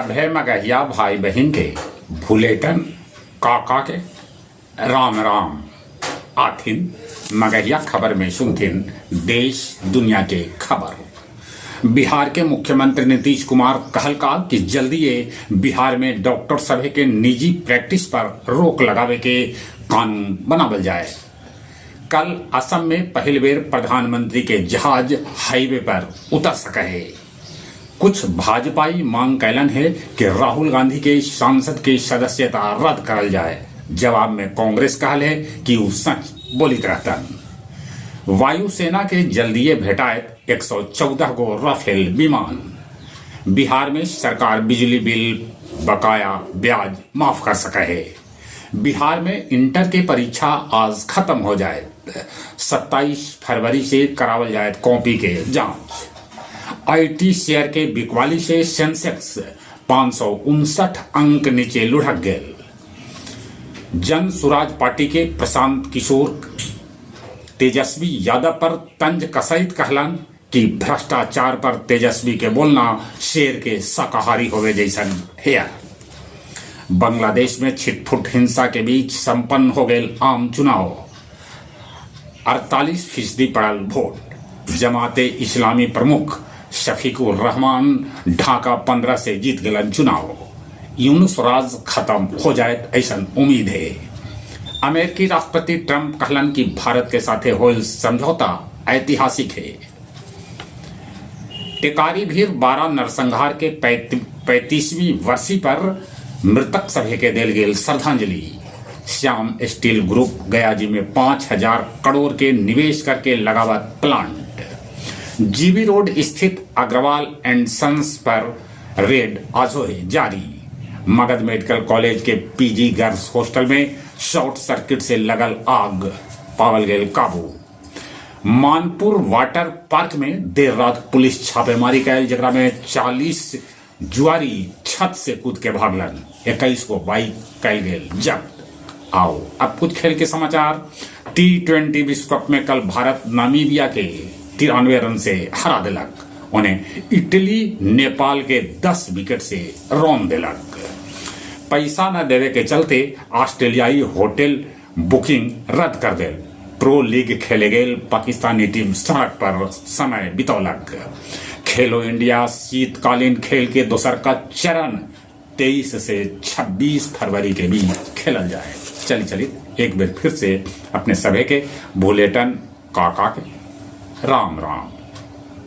सभे मगहिया भाई बहिन के भुलेटन काका के राम राम। आथिन मगहिया खबर में सुनथिन देश दुनिया के खबर। बिहार के मुख्यमंत्री नीतीश कुमार कहलका कि जल्दीए बिहार में डॉक्टर सभे के निजी प्रैक्टिस पर रोक लगावे के कानून बनावल जाए। कल असम में पहिल बेर प्रधानमंत्री के जहाज हाईवे पर उतर सके है। कुछ भाजपाई मांग कैलन है कि राहुल गांधी के सांसद के सदस्यता रद्द करल जाए। जवाब में कांग्रेस कहल है कि ऊ सच बोलित रहतन। वायुसेना के जल्दीए भेटायत 114 गो राफेल विमान। बिहार में सरकार बिजली बिल बकाया ब्याज माफ कर सके है। बिहार में इंटर के परीक्षा आज खत्म हो जाए। 27 फरवरी से करावल जाए कॉपी के जांच। IT share के बिकवाली से सेंसेक्स 5 अंक नीचे लुढ़क गए। जन सुराज पार्टी के प्रशांत किशोर तेजस्वी यादव पर तंज कसैत कहलन कि भ्रष्टाचार पर तेजस्वी के बोलना शेर के शाकाहारी होवे जैसन है। बांग्लादेश में छिटफुट हिंसा के बीच संपन्न हो गए आम चुनाव। 48% पड़ल वोट। जमाते इस्लामी प्रमुख शफीकुर रहमान ढाका 15 से जीत गलन चुनाव। यूनुस राज खत्म हो जाए, ऐसा उम्मीद है। अमेरिकी राष्ट्रपति ट्रंप कहलन कि भारत के साथे होल समझौता ऐतिहासिक है। टेकारी भीर 12 नरसंहार के 35वीं वर्षी पर मृतक सभे के देल गेल श्रद्धांजलि। श्याम स्टील ग्रुप गया जी में 5000 करोड़ के निवेश करके लगावत प्लांट। जीबी रोड स्थित अग्रवाल एंड सन्स पर रेड आज है जारी। मगध मेडिकल कॉलेज के पीजी गर्ल्स हॉस्टल में शॉर्ट सर्किट से लगल आग पावल गेल काबू। मानपुर वाटर पार्क में देर रात पुलिस छापेमारी कैल, जकरा में 40 जुआरी छत से कूद के भागलन। 21 को बाइक कैल गेल जब्त। आओ अब कुछ खेल के समाचार। टी20 विश्व कप में कल भारत नामीबिया के 93 रन से हरा दिलक। उन्हें इटली नेपाल के 10 विकेट से रौंद दिलक। पैसा न देवे के चलते ऑस्ट्रेलियाई होटल बुकिंग रद्द कर दिल। प्रो लीग खेले गेल पाकिस्तानी टीम सड़क पर समय बितौलक। खेलो इंडिया शीतकालीन खेल के दोसर का चरण 23 से 26 फरवरी के बीच खेलल जाए। चली चली एक बार फिर से अपने सभे के बुलेटन काका के राम राम।